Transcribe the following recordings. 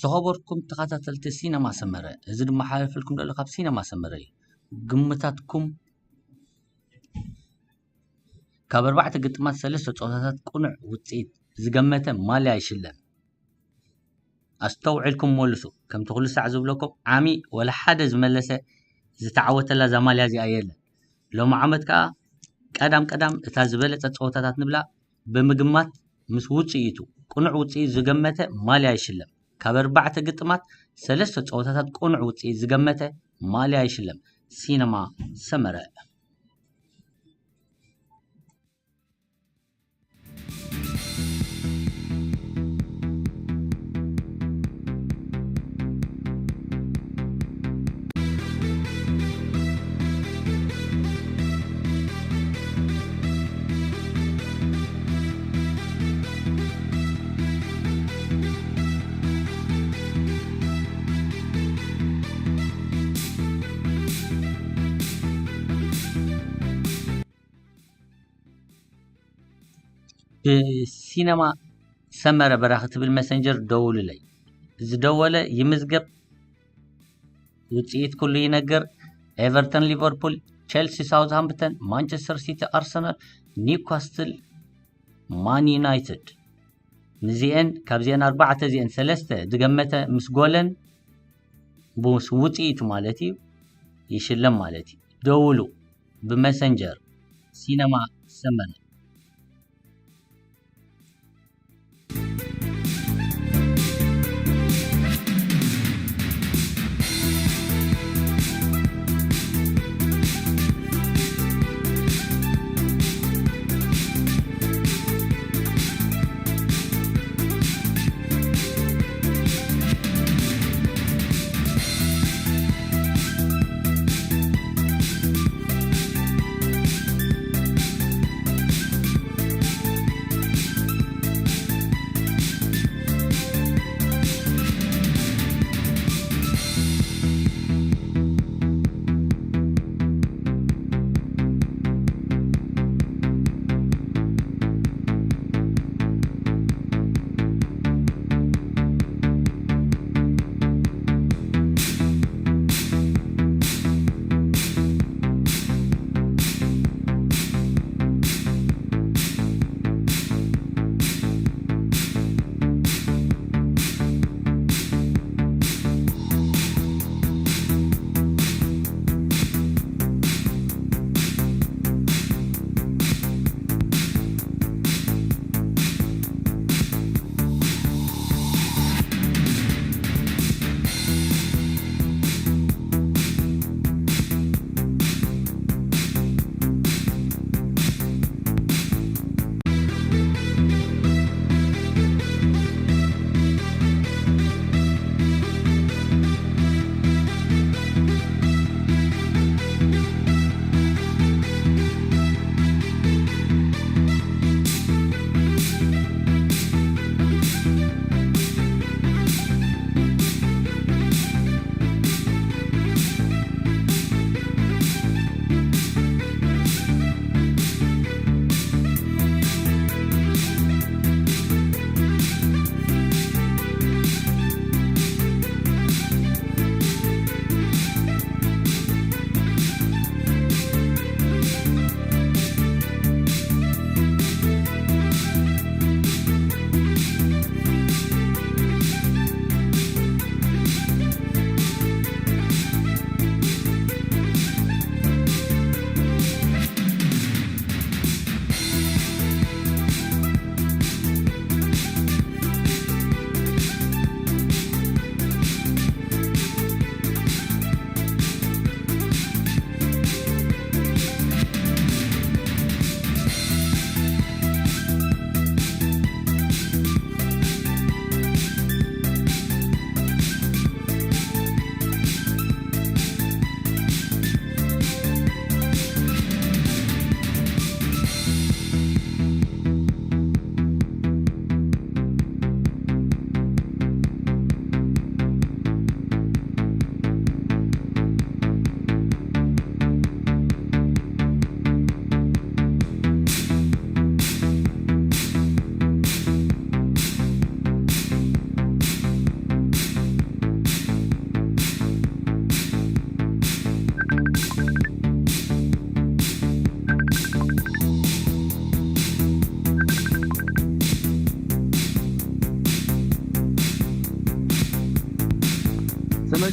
ዝኸበርኩም ተኸታተልቲ ሲነማ ሰመረ፣ እዚ ድማ ሓለፈልኩም ዘሎ ካብ ሲነማ ሰመረ እዩ። ግምታትኩም ካብ ኣርባዕተ ግጥማት ሰለስተ ፀወታታት ቅኑዕ ውፅኢት ዝገመተ ማልያ ይሽለም። ኣስተውዒልኩም መልሱ። ከምቲ ኩሉ ሳዕ ዝብለኩም ዓሚ ወላ ሓደ ዝመለሰ ዝተዓወተላ እዛ ማልያ እዚኣ የለን። ሎም ዓመት ከዓ ቀዳም ቀዳም እታ ዝበለፀት ፀወታታት ንብላ ብምግማት ምስ ውፅኢቱ ቅኑዕ ውፅኢት ዝገመተ ማልያ ይሽለም። ካብ ኣርባዕተ ግጥማት ሰለስተ ፀወታታት ቅኑዕ ውፅኢት ዝገመተ ማልያ ይሽለም። ሲነማ ሰመረ። ብሲነማ ሰመረ በራኺ ትብል መሰንጀር ደውሉለይ። ዝደወለ ይምዝገብ፣ ውፅኢት ኩሉ ይነግር። ኤቨርተን፣ ሊቨርፑል፣ ቸልሲ፣ ሳውዝሃምፕተን፣ ማንቸስተር ሲቲ፣ ኣርሰናል፣ ኒውካስትል፣ ማን ዩናይትድ። ንዚኤን ካብዚኤን ኣርባዕተ እዚኤን ሰለስተ ዝገመተ ምስ ጎለን ምስ ውፅኢቱ ማለት እዩ ይሽለም ማለት እዩ። ደውሉ ብመሰንጀር ሲነማ ሰመረ።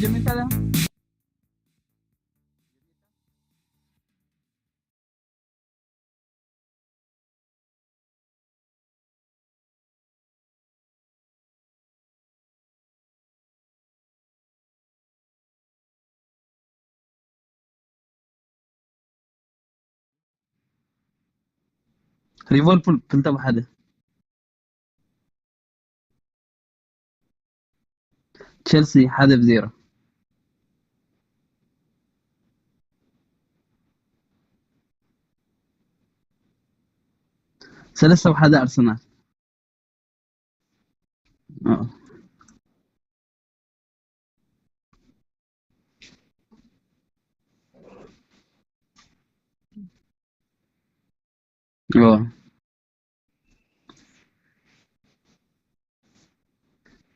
ምን ታዲያ? ሊቨርፑል ክልተ ብሓደ። ቸልሲ ሓደ ብዜሮ። ሰለስተ ብሓደ ኣርሰናል።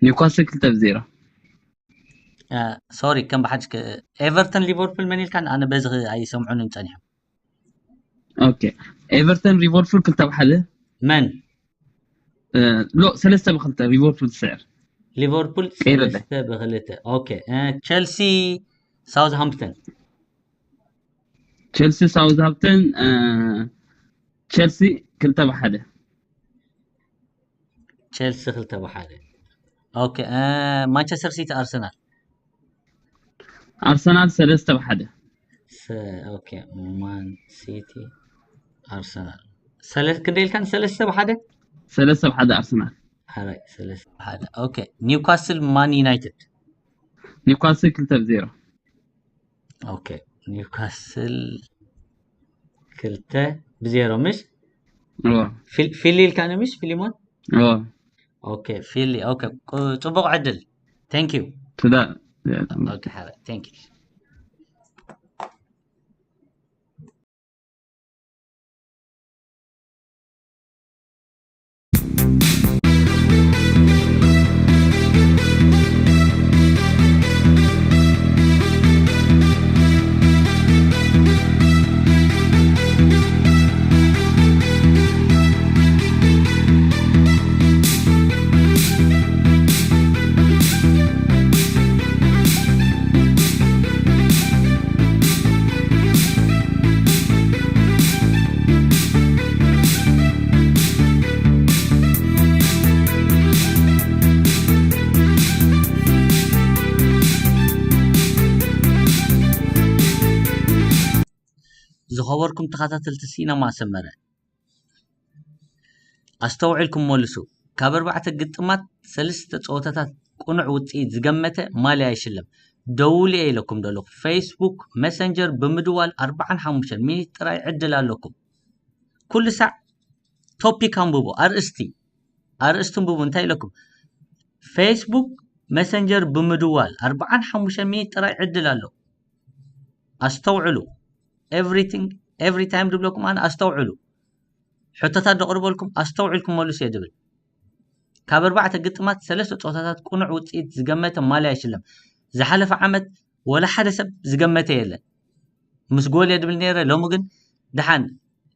ኒውካስል ክልተ ብዜሮ። ሶሪ፣ ከም ብሓድሽ ከ-፣ ኤቨርተን ሊቨርፑል መን ኢልካን? ኣነ በዚ ክ-፣ ኣይሰምዑንን ጸኒሖም። ኦኬ፣ ኤቨርተን ሊቨርፑል ክልተ ብሓደ። መን? እ፣ ሎ፣ ሰለስተ ብክልተ ሊቨርፑል ትስዕር። ሊቨርፑል ቀይረለ። ሰለስተ ብክልተ። ኦኬ፣ እ፣ ቸልሲ ሳውዝሃምፕተን። ቸልሲ ሳውዝሃምፕተን፣ እ፣ ቸልሲ ክልተ ብሓደ። ቸልሲ ክልተ ብሓደ። ኦኬ፣ እ፣ ማንቸስተር ሲቲ ኣርሰናል። ኣርሰናል ሰለስተ ብሓደ። ሰ-፣ ኦኬ፣ ማን ሲቲ ኣርሰናል። ሰለ-፣ ክንደይ ኢልካን? ሰለስተ ብሓደ? ሰለስተ ብሓደ ኣርሰናል። ኣራይ፣ ሰለስተ ብሓደ። ኦኬ፣ ኒውካስል ማን ዩናይትድ። ኒውካስል ክልተ ብዜሮ። ኦኬ፣ ኒውካስል ክልተ ብዜሮ፣ ምሽ? እዎ። ፊል-፣ ፊሊ ኢልካኒ፣ ምሽ? ፊሊሞን? እዎ። ኦኬ፣ ፊሊ። ኦኬ፣ ቁ-፣ ጽቡቕ ዕድል። Thank you። ትዳ-፣ ኦኬ፣ ሓረ። Thank you። ዝኸበርኩም ተኸታተልቲ ሲነማ ሰመረ፣ ኣስተውዒልኩም መልሱ። ካብ ኣርባዕተ ግጥማት ሰለስተ ጸወታታት ቅኑዕ ውጽኢት ዝገመተ ማልያ ይሽለም። ደውሉ እየ ኢለኩም ዘለኹ። ፌስቡክ መሰንጀር ብምድዋል ኣርባዓን ሓሙሽተን ሚኒት ጥራይ ዕድል ኣለኩም። ኩሉ ሳዕ ቶፒክ ኣንብቡ፣ ኣርእስቲ። ኣርእስቲ ኣንብቡ፣ እንታይ ኢለኩም? ፌስቡክ መሰንጀር ብምድዋል ኣርባዓን ሓሙሽተን ሚኒት ጥራይ ዕድል ኣሎ። ኣስተውዕሉ። Everything, every time ድብለኩም ኣነ ኣስተውዕሉ። ሕቶታት ዘቕርበልኩም ኣስተውዒልኩም መልሱ እየ ድብል። ካብ ኣርባዕተ ግጥማት ሰለስተ ጸወታታት ቅኑዕ ውጽኢት ዝገመተ ማልያ ይሽለም። ዝሓለፈ ዓመት ወላ ሓደ ሰብ ዝገመተ የለን። ምስ ጎል እየ ድብል ነይረ፣ ሎሚ ግን ደሓን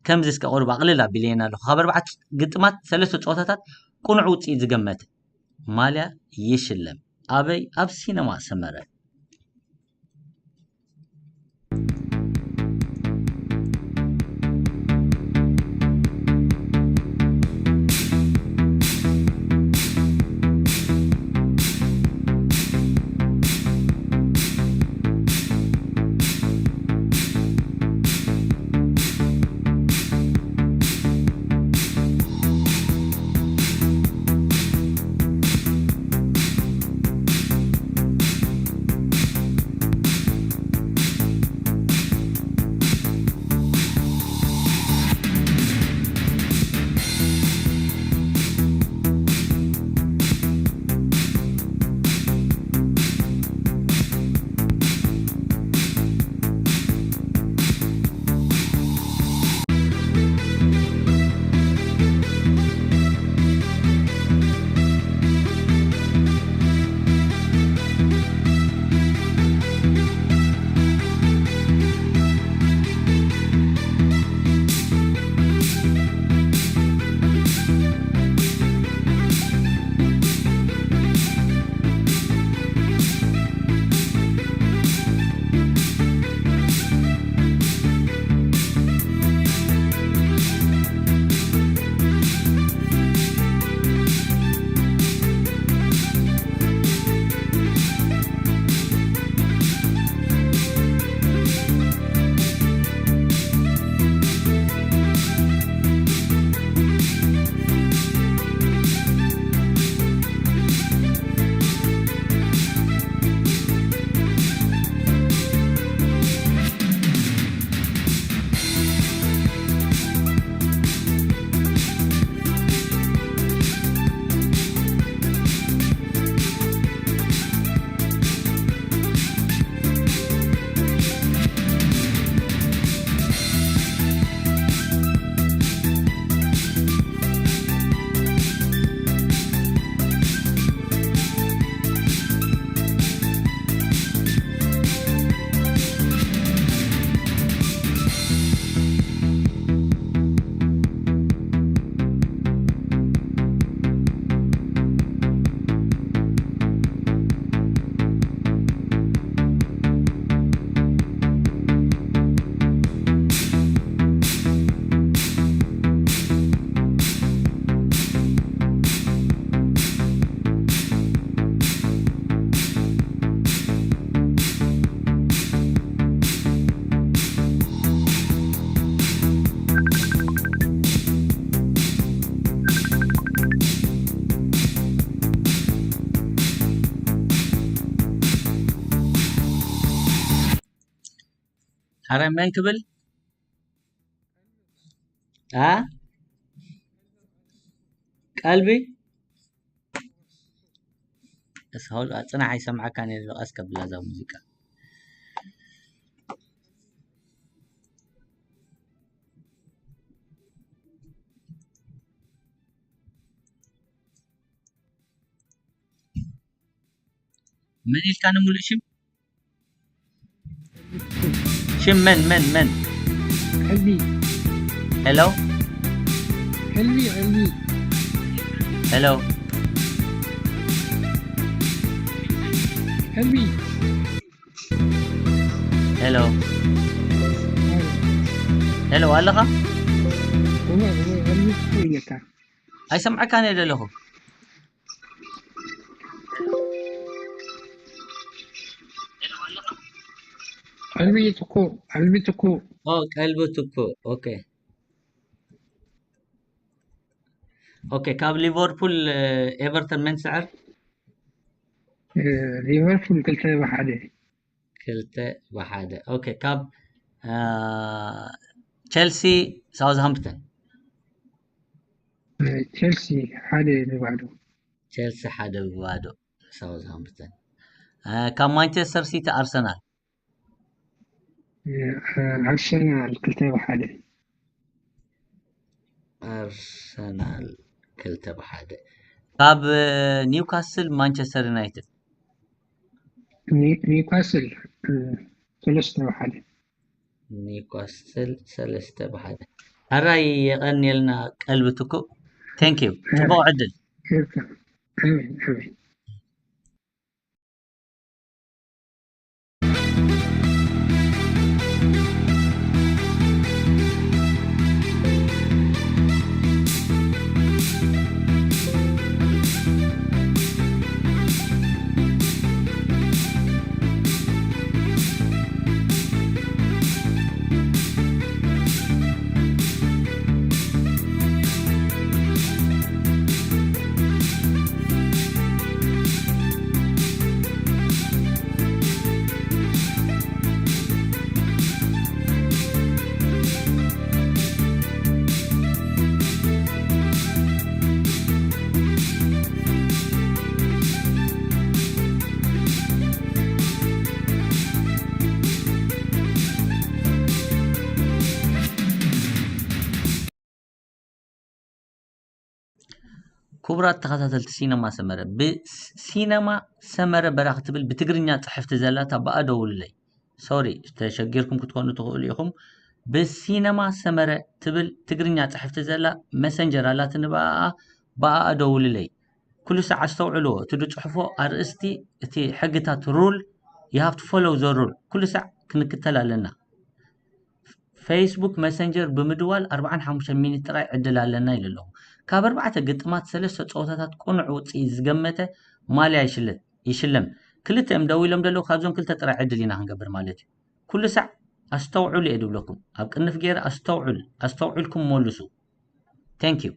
ከምዚ እስከ ቁሩብ ኣቕልል ኣቢለየን ኣለኹ። ካብ ኣርባዕተ ግጥማት ሰለስተ ጸወታታት ቅኑዕ ውጽኢት ዝገመተ ማልያ ይሽለም። ኣበይ? ኣብ ሲነማ ሰመረ። ኣረ መን ክብል? ኣ? ቀልቢ? እስኻ ጽናሕ ኣይሰምዓካን እየ፣ ቀስ ከብላ እዛ ሙዚቃ። መን ኢልካ ንምሉእ ሽም? ሽም መን፣ መን፣ መን? ቀልቢ። ሄሎ? ቀልቢ፣ ቀልቢ። ሄሎ? ቀልቢ። ሄሎ? ሄሎ፣ ኣለኻ? እወ፣ እወ፣ ቀልቢ ትስምዓካ? ኣይሰምዓካን እየ ዘለኹ። ቀልቢ ትኩ፣ ቀልቢ ትኩ። ኦ፣ ቀልቢ ትኩ። ኦኬ። ኦኬ፣ ካብ ሊቨርፑል፣ እ፣ ኤቨርተን መን ስዕር? እ፣ ሊቨርፑል ክልተ ብሓደ። ክልተ ብሓደ። ኦኬ፣ ካብ፣ እ፣ ቸልሲ ሳውዝሃምፕተን? እ፣ ቸልሲ ሓደ ብባዶ። ቸልሲ ሓደ ብባዶ ሳውዝሃምፕተን። እ፣ ካብ ማንቸስተር ሲቲ ኣርሰናል? እ፣ ኣርሰናል ክልተ ብሓደ። ኣርሰናል ክልተ ብሓደ። ካብ፣ እ፣ ኒውካስል ማንቸስተር ዩናይትድ? ኒ-፣ ኒውካስል፣ እ፣ ሰለስተ ብሓደ። ኒውካስል ሰለስተ ብሓደ። ሕራይ የቐንየልና ቀልቢ ትኩእ። Thank you። ጽቡቕ ዕድል። ይርካ። ኣሜን፣ ኣሜን። ክቡራት ተኸታተልቲ ሲነማ ሰመረ፣ ብሲነማ ሰመረ በራኺ ትብል ብትግርኛ ጽሕፍቲ ዘላ እታ ብኣ ደውሉለይ። ሶሪ፣ ተሸጊርኩም ክትኮኑ ትኽእሉ ኢኹም። ብሲነማ ሰመረ ትብል ትግርኛ ጽሕፍቲ ዘላ መሰንጀር ኣላትኒ ብኣኣ፣ ብኣኣ ደውሉለይ። ኩሉ ሳዕ ኣስተውዕልዎ፣ እቲ ዝጽሕፎ ኣርእስቲ፣ እቲ ሕግታት፣ ሩል፣ you have to follow the rule። ኩሉ ሳዕ ክንክተል ኣለና። ፌስቡክ መሰንጀር ብምድዋል ኣርባዓን ሓሙሽተን ሚኒት ጥራይ ዕድል ኣለና ኢሉ ኣለኹ። ካብ ኣርባዕተ ግጥማት ሰለስተ ጸወታታት ቅኑዕ ውጽኢት ዝገመተ ማልያ ይሽለ-፣ ይሽለም። ክልተ እዮም ደው ኢሎም ዘለዉ፣ ካብዞም ክልተ ጥራይ ዕድል ኢና ክንገብር ማለት እዩ። ኩሉ ሳዕ ኣስተውዕሉ እየ ድብለኩም። ኣብ ቅንፍ ገይረ ኣስተውዕል-፣ ኣስተውዒልኩም መልሱ። Thank you።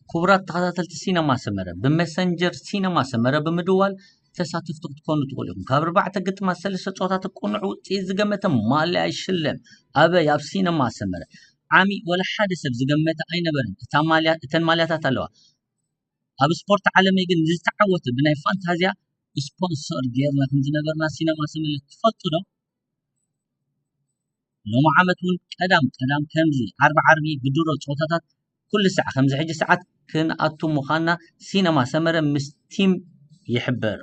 ክቡራት ተኸታተልቲ ሲነማ ሰመረ፣ ብመሰንጀር ሲነማ ሰመረ ብምድዋል ተሳተፍቲ ክትኮኑ ትኽእሉ ኢኹም። ካብ ኣርባዕተ ግጥማት ሰለስተ ጸወታታት ቅኑዕ ውጽኢት ዝገመተ ማልያ ይሽለም። ኣበይ? ኣብ ሲነማ ሰመረ። ዓሚ ወላ ሓደ ሰብ ዝገመተ ኣይነበረን። እታ ማልያ፣ እተን ማልያታት ኣለዋ። ኣብ ስፖርት ዓለመይ ግን ዝተዓወተ ብናይ ፋንታዝያ ስፖንሰር ጌርና ከም ዝነበርና ሲነማ ሰመረ ትፈልጡ ዶ? ሎሚ ዓመት እውን ቀዳም ቀዳም ከምዚ ዓርቢ ዓርቢ ብድሮ ጸወታታት ኩሉ ሳዕ ከምዚ ሕጂ ሰዓት ክንኣቱ ምዃንና ሲነማ ሰመረ ምስ ቲም ይሕብር።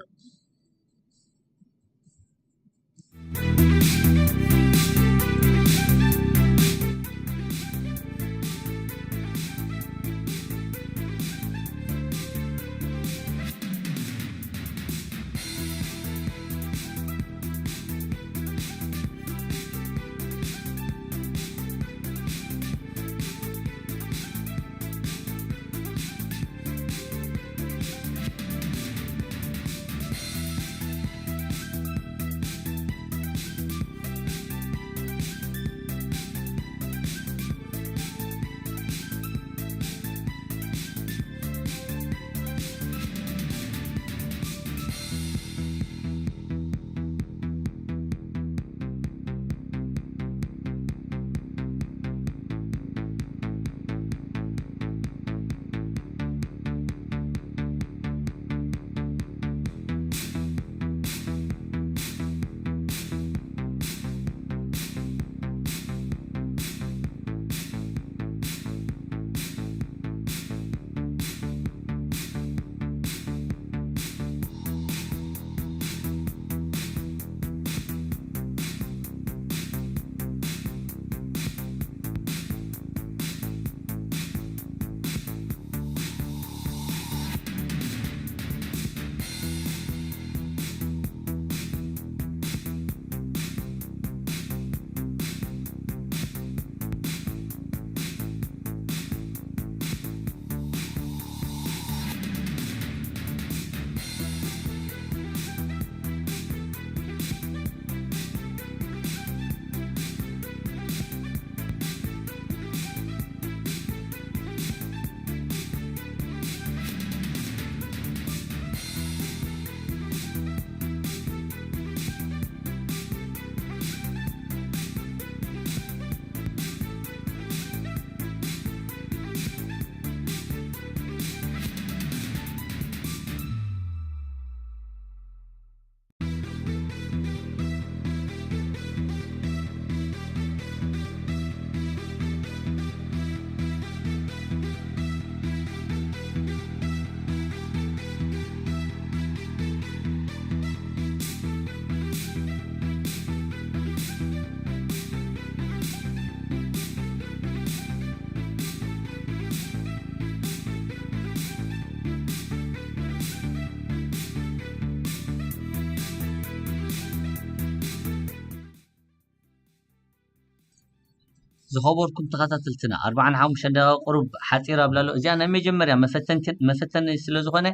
ዝኸበርኩም ተኸታተልትና፣ ኣርባዓን ሓሙሽተን ደቂቕ ቁሩብ ሓጺር ኣብላ ኣሎ። እዚኣ ናይ መጀመርያ መፈተንቲ፣ መፈተኒ ስለ ዝኾነ፣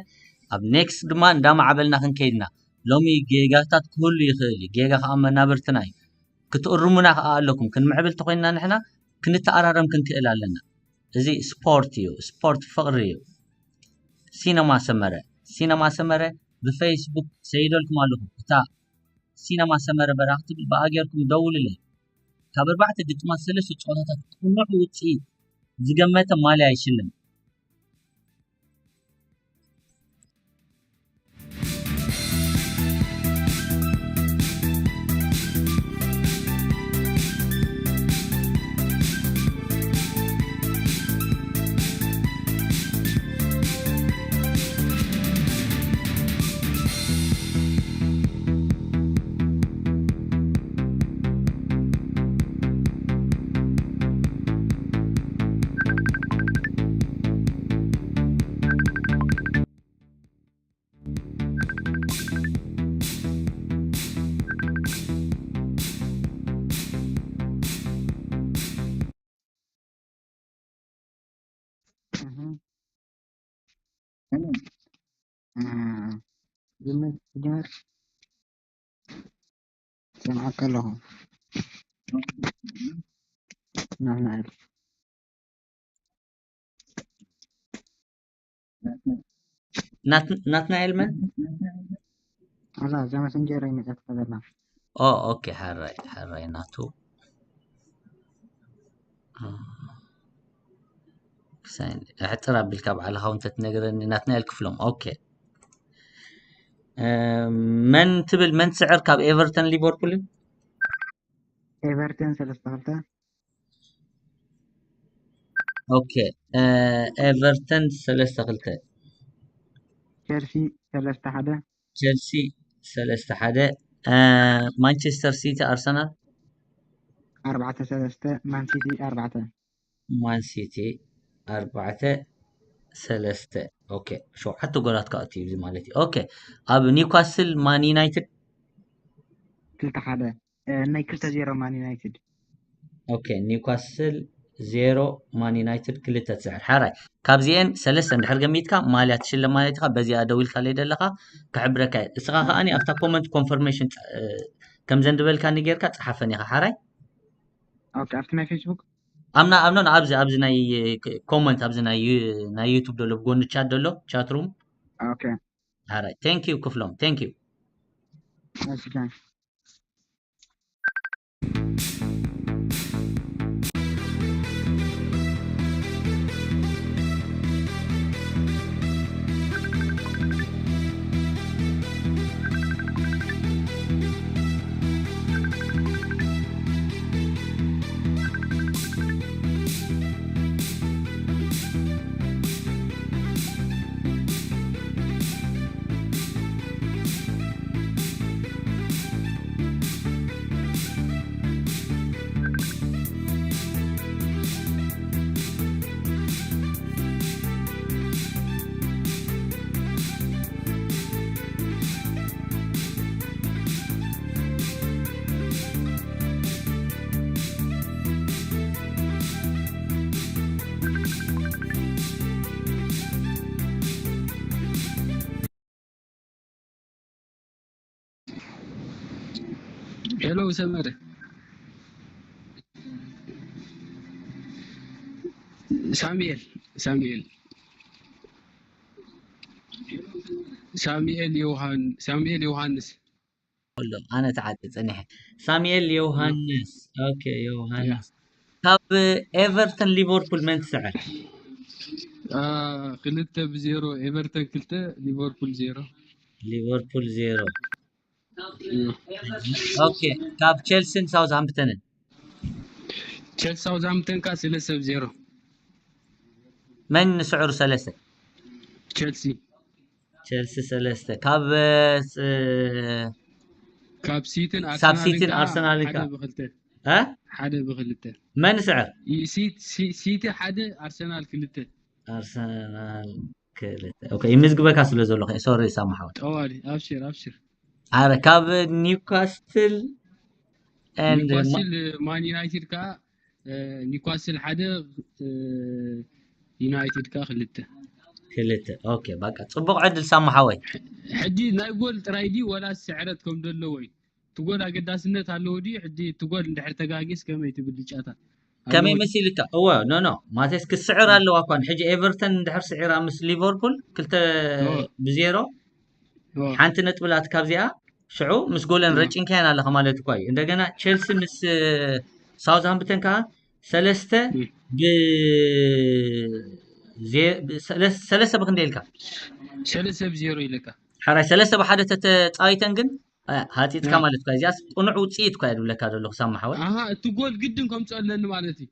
ኣብ ኔክስት ድማ እንዳማዕበልና ክንከይድና። ሎሚ ጌጋታት ክህሉ ይኽእል እዩ። ጌጋ ከኣ መናብርትና እዩ። ክትእርሙና ከኣ ኣለኩም። ክንምዕብል ተኾይንና ንሕና ክንተኣራረም ክንክእል ኣለና። እዚ ስፖርት እዩ። ስፖርት ፍቕሪ እዩ። ሲነማ ሰመረ፣ ሲነማ ሰመረ ብፌስቡክ ሰይደልኩም ኣለኹ። እታ ሲነማ ሰመረ በራኺ ትብል ብኣ ጌርኩም ደውሉለይ። ካብ ኣርባዕተ ግጥማት ሰለስተ ጸወታታት ቅኑዕ ውጽኢት ዝገመተ ማልያ ይሽለም። እህ። እህ። እህ። ጅምር፣ ጅምር። ሰምዓካ ኣለኹ። ናና ኢሉ። ናት- ናትናኤል መን? ኣላ እዛ መሰንጀር ይመፀት ከበላ ኦ ኦኬ፣ ሓራይ ሓራይ ናቱ ክሳይን ሕፅር ኣቢልካ ባዕልኻ እውን ተትነግረኒ። ናትናኤል ክፍሎም። ኦኬ፣ መን ትብል? መን ትስዕር ካብ ኤቨርተን ሊቨርፑልን? ኤቨርተን ሰለስተ ክልተ ኦኬ፣ ኤቨርተን ሰለስተ ክልተ፣ ቸልሲ ሰለስተ ሓደ ቸልሲ ሰለስተ ሓደ፣ ማንቸስተር ሲቲ ኣርሰናል ኣርባዕተ ሰለስተ ማንሲቲ ኣርባዕተ ማንሲቲ ኣርባዕተ ሰለስተ። ኦኬ፣ ሸውዓተ ጎላት ከኣትዩ እዚ ማለት እዩ። ኦኬ፣ ኣብ ኒውካስል ማን ዩናይትድ ክልተ ሓደ ናይ ክልተ ዜሮ ማን ዩናይትድ ኦኬ፣ ኒውካስል ዜሮ ማን ዩናይትድ ክልተ ትስዕር። ሓራይ ካብዚኤን ሰለስተ እንድሕር ገሚትካ ማልያ ትሽለም ማለት ኢኻ። በዚኣ ደዊልካ ለይ ደለኻ ክሕብረካ እየ። እስኻ ከኣኒ ኣብታ ኮመንት ኮንፈርሜሽን ከም ዘንድበልካኒ ጌርካ ጸሓፈኒ ኢኻ። ሓራይ ኦኬ ኣብቲ ናይ ፌስቡክ ኣምና ኣምኖን ኣብዚ ኣብዚ ናይ ኮመንት ኣብዚ ናይ ዩ- ናይ ዩቱብ ደሎ ብጎኒ ቻት ደሎ ቻት ሩም ኦኬ ሓራይ thank you ክፍሎም thank you እሺ ዳን ሄሎ ሰመረ ሳሙኤል ሳሙኤል ሳሙኤል ዮሃን ሳሙኤል ዮሃንስ ኣሎ ኣነ ተዓፀ ፀኒሐ ሳሙኤል ዮሃንስ ኦኬ ዮሃንስ ካብ ኤቨርተን ሊቨርፑል መን ትስዕር ክልተ ብዜሮ ኤቨርተን ክልተ ሊቨርፑል ዜሮ ሊቨርፑል ዜሮ ኦኬ ካብ ቸልሲን ሳውዝሃምፕተንን ቸልሲ ሳውዝሃምፕተን ካ ሰለስተ ብዜሮ መን ንስዕሩ ሰለስተ ቸልሲ ቸልሲ ሰለስተ ካብ ካብ ሲትን ካብ ሲትን ኣርሰናልን ካ ብክልተ እ ሓደ ብክልተ መን ስዕር ሲቲ ሓደ ኣርሰናል ክልተ ኣርሰናል ክልተ ኦኬ ይምዝግበካ ስለ ዘሎ ሶሪ ሳማሓወት ጠዋሊ ኣብሽር ኣብሽር ኣረ ካብ ኒውካስትል ኒውካስል ማን ዩናይትድ ከዓ ኒውካስል ሓደ ዩናይትድ ከዓ ክልተ ክልተ ኦኬ በቃ ፅቡቅ ዕድል ሳማሓወይ ሕጂ ናይ ጎል ጥራይ ድዩ ወላ ስዕረት ከም ዘለዎ እዩ እቲ ጎል ኣገዳስነት ኣለዎ ድዩ ሕጂ እቲ ጎል እንድሕር ተጋጊስ ከመይ ትብል ጫታ ከመይ መሲልካ እወ ኖ ኖ ማቴስ ክስዕር ኣለዋ እኳ ሕጂ ኤቨርተን እንድሕር ስዒራ ምስ ሊቨርፑል ክልተ ብዜሮ ሓንቲ ነጥቢ ላትካ ኣብዚኣ ሽዑ ምስ ጎለን ረጭንካያን ኣለኻ ማለት እኳ እዩ እንደገና ቸልሲ ምስ ሳውዝሃምፕተን ከዓ ሰለስተ ብ ሰለስተ ብክንደ ኢልካ ሰለስተ ብዜሮ ኢለካ ሓራይ ሰለስተ ብሓደ ተተፃዊተን ግን ሃፂፅካ ማለት እኳ እዚኣስ ቅኑዕ ውፅኢት እኳ የድብለካ ዘለኹ ሳማ ሓወይ እቲ ጎል ግድን ከምፅኦ ኣለኒ ማለት እዩ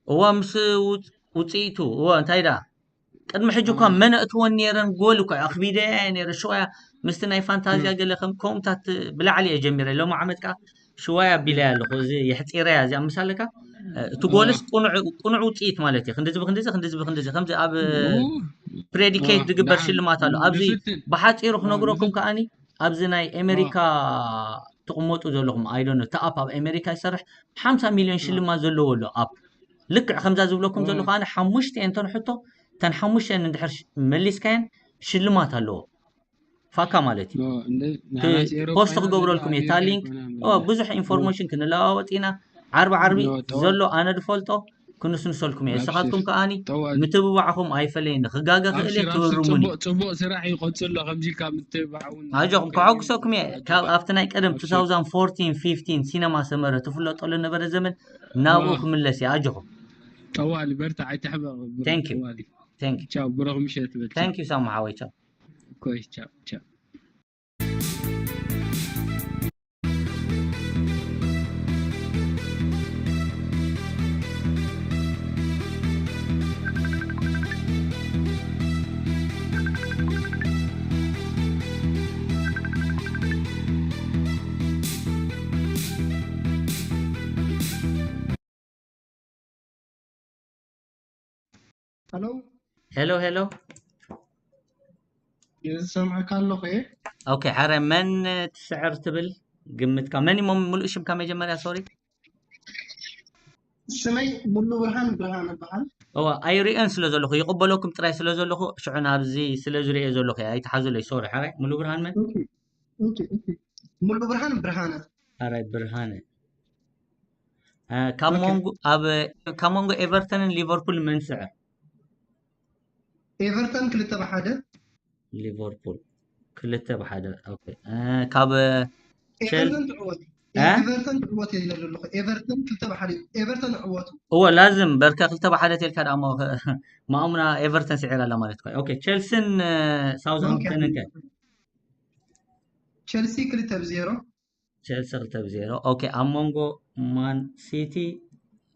እዋ ምስ ውፅኢቱ እዋ እንታይ ዳ ቅድሚ ሕጂ እኳ መን ኣእትወን ነይረን ጎል እኳ ኣኽቢደያ እየ ነይረ ሽዋያ ምስቲ ናይ ፋንታዝያ ገለ ከም ከምታት ብላዕሊ እየ ጀሚረ ሎሚ ዓመት ከዓ ሽዋያ ኣቢለያ ኣለኹ እዚ የሕፂረያ እዚኣ ምሳለካ እቲ ጎልስ ቅኑዕ ውፅኢት ማለት እዩ ክንዲዚ ብክንዲዚ ክንዲዚ ብክንዲዚ ከምዚ ኣብ ፕሬዲኬት ዝግበር ሽልማት ኣሎ ኣብዚ ብሓፂሩ ክነግረኩም ከዓኒ ኣብዚ ናይ ኣሜሪካ ትቕመጡ ዘለኹም ኣይዶነ እቲ ኣፕ ኣብ ኣሜሪካ ይሰርሕ ሓምሳ ሚሊዮን ሽልማት ዘለዎ ኣሎ ኣፕ ልክዕ ከምዛ ዝብለኩም ዘለኹ ኣነ ሓሙሽተ እየን ተንሕቶ እተን ሓሙሽተ እንድሕር መሊስካየን ሽልማት ኣለዎ ፋካ ማለት እዩ ፖስት ክገብረልኩም እየ እታ ሊንክ ብዙሕ ኢንፎርሜሽን ክንለዋወጥ ኢና ዓርቢ ዓርቢ ዘሎ ኣነ ዝፈልጦ ክንስንሰልኩም እየ። ንስኻትኩም ከኣኒ ምትብባዕኹም ኣይፈለየኒ። ክጋገ ክእል እየ፣ ትእርሙኒ። ጽቡቕ ስራሕ እዩ፣ ቀጽሎ። ከምዚ ኢልካ ምትብባዕ እውን ኣጆኹም፣ ከሐጉሰኩም እየ። ካብ ኣብቲ ናይ ቀደም two thousand fourteen fifteen ሲነማ ሰመረ ትፍለጠሉ ነበረ ዘመን ናብኡ ክምለስ እየ። ኣጆኹም። ጠዋሊ በርታ፣ ኣይትሕበቕ። Thank you። Thank you። ቻው፣ ብሩኽ ምሸት በል። Thank you ሳሙ ሓወይ፣ ቻው። ኮይ፣ ቻው፣ ቻው። ሄሎ። ሄሎ፣ ሄሎ። ይሰምዐካ ኣለኹ እየ። ኦኬ፣ ሓረ መን ትስዕር ትብል ግምትካ? መን እሞ ምሉእ ሽምካ መጀመርያ? ሶሪ። ስመይ ሙሉ ብርሃን ብርሃን እበሃል። እዋ፣ ኣይርእዮን ስለ ዘለኹ፣ ይቕበለኩም ጥራይ ስለ ዘለኹ፣ ሽዑ ናብዚ ስለ ዝርእዮ ዘለኹ እየ። ኣይትሓዙለይ፣ ሶሪ። ሓራይ፣ ሙሉ ብርሃን መን? ኦኬ፣ ኦኬ፣ ኦኬ። ሙሉ ብርሃን ብርሃነ። ሓራይ ብርሃነ። እ፣ ካብ ኦኬ። መንጎ፣ ኣብ፣ ካብ መንጎ ኤቨርተንን ሊቨርፑል መን ስዕር? ኤቨርተን ክልተ ብሓደ። ሊቨርፑል ክልተ ብሓደ። ኦኬ። እ፣ ካብ ቸል-፣ ኤቨርተን ትዕወት። እ? ኤቨርተን ትዕወት እየ ኢለ ዘለኹ። ኤቨርተን ክልተ ብሓደ እዩ። ኤቨርተን ዕወቱ። እወ፣ ላዝም በርከ ክልተ ብሓደ ተልካ ደኣ እሞ፣ ማእሙና ኤቨርተን ስዒራ ኣላ ማለት እኮ። ኦኬ፣ ቸልሲን፣ እ፣ ሳውዝሃምፕተንን ከ? ኦኬ። ቸልሲ ክልተ ብዜሮ። ቸልሲ ክልተ ብዜሮ። ኦኬ፣ ኣብ መንጎ ማን ሲቲ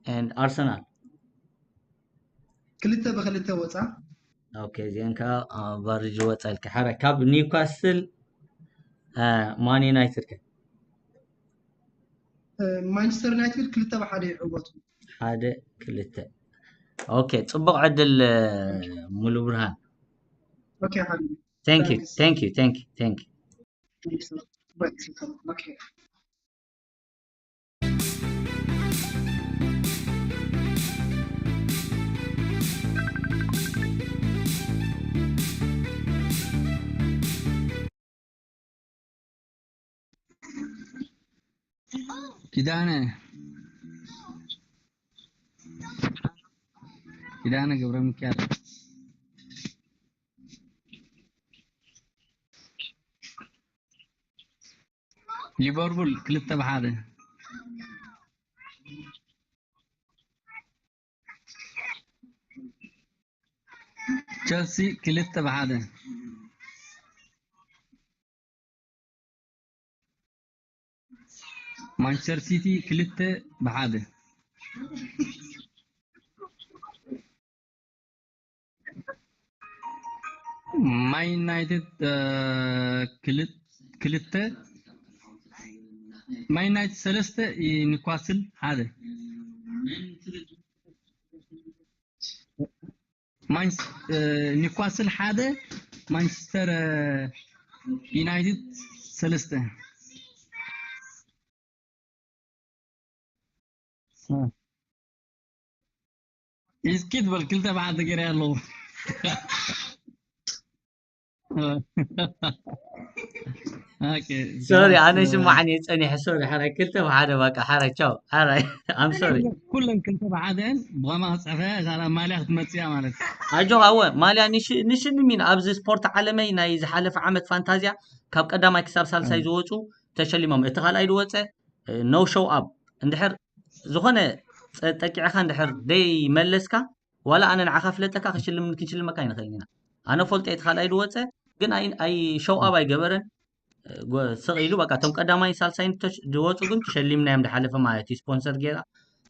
ኤንድ ኣርሰናል? ክልተ ብክልተ ወፃ። ኦኬ፣ እዚአን ከዓ ኣብ ቫርጅ ወፃ ኢልካ። ሓራይ፣ ካብ ኒውካስል፣ እ፣ ማን ዩናይትድ ከ? እ፣ ማንቸስተር ዩናይትድ ክልተ ብሓደ ይዕወቱ። ሓደ ክልተ። ኦኬ፣ ፅቡቕ ዕድል፣ እ፣ ሙሉ ብርሃን። ኦኬ፣ ሓቢቢ። Thank you, thanks። Thank you, thank you, thank you። Thanks. Wait, okay. ኪዳነ፣ ኪዳነ ገብረ ሚካኤል። ሊቨርፑል ክልተ ብሓደ። ቸልሲ ክልተ ብሓደ። ማንቸስተር ሲቲ ክልተ ብሓደ። ማን ዩናይትድ፣ እ፣ ክልት-፣ ክልተ፣ ማን ዩናይትድ ሰለስተ፣ ኒውካስል ሓደ። ማንስ-፣ እ፣ ኒውካስል ሓደ፣ ማንቸስተር፣ እ፣ ዩናይትድ ሰለስተ። እ። እስኪ ትበል ክልተ ብሓደ ገይረ ኣለኹ። ኦኬ፣ ሶሪ፣ ኣነ ሽማዓን እየ ጸኒሐ። ሶሪ፣ ሓራይ፣ ክልተ ብሓደ በቃ፣ ሓራይ፣ ቻው፣ ሓራይ፣ I'm sorry። ኩለን ክልተ ብሓደን ብኸማ ክጽሕፈ፣ እዛ ማልያ ክትመጽእ እያ ማለት እዩ። ኣጆኻ፣ እወ፣ ማልያ ንሽ-፣ ንሽልም ኢና። ኣብዚ ስፖርት ዓለመይ ናይ ዝሓለፈ ዓመት ፋንታዝያ ካብ ቀዳማይ ክሳብ ሳልሳይ ዝወጹ ተሸሊሞም። እቲ ካልኣይ ዝወጸ፣ እ፣ no show up። እንድሕር ዝኾነ ጸ-፣ ጠቂዕኻ እንድሕር ደይ መለስካ፣ ዋላ ኣነ ንዓኻ ፍለጠካ፣ ክሽልም-፣ ክንሽልመካ ኣይንኽእልን ኢና። ኣነ ፈልጦ እቲ ካልኣይ ዝወጸ፣ ግን ኣይ-፣ ኣይ-፣ show up ኣይገበረን። ጎ-፣ ስቕ ኢሉ በቃ፣ እቶም ቀዳማይን ሳልሳይን ተሽ-፣ ዝወጹ ግን ተሸሊምናዮም ዝሓለፈ ማለት እዩ። ስፖንሰር ጌራ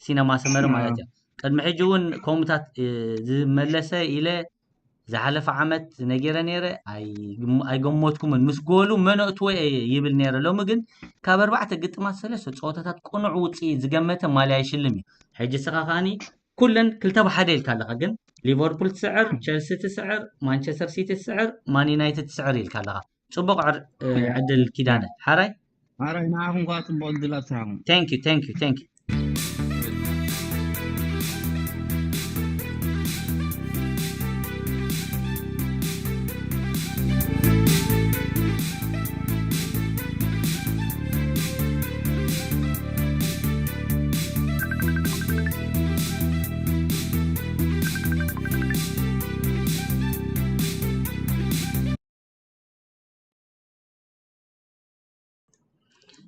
ሲነማ ሰመረ ማለት እያ። ቅድሚ ሕጂ እውን ከምኡታት፣ እ፣ ዝመለሰ ኢለ ዝሓለፈ ዓመት ነጊረ ነይረ፣ ኣይግም-፣ ኣይገመትኩምን። ምስ ጎሉ መን ኣእትዎ እየ ይብል ነይረ። ሎሚ ግን ካብ ኣርባዕተ ግጥማት ሰለስተ ጸወታታት ቅኑዕ ውጽኢት ዝገመተ ማልያ ይሽልም እዩ። ሕጂ ንስኻ ከኣኒ ኩለን ክልተ ብሓደ ኢልካ ኣለኻ፣ ግን ሊቨርፑል ትስዕር፣ ቸልሲ ትስዕር፣ ማንቸስተር ሲቲ ትስዕር፣ ማን ዩናይትድ ትስዕር ኢልካ ኣለኻ። ጽቡቕ ዕር-፣ እ፣ ያ። ዕድል ኪዳነ። ሓራይ? ሓራይ፣ ንዓኹም ከኣ ጽቡቕ ዕድል ኣብ ስራሕኩም። Thank you, thank you, thank you።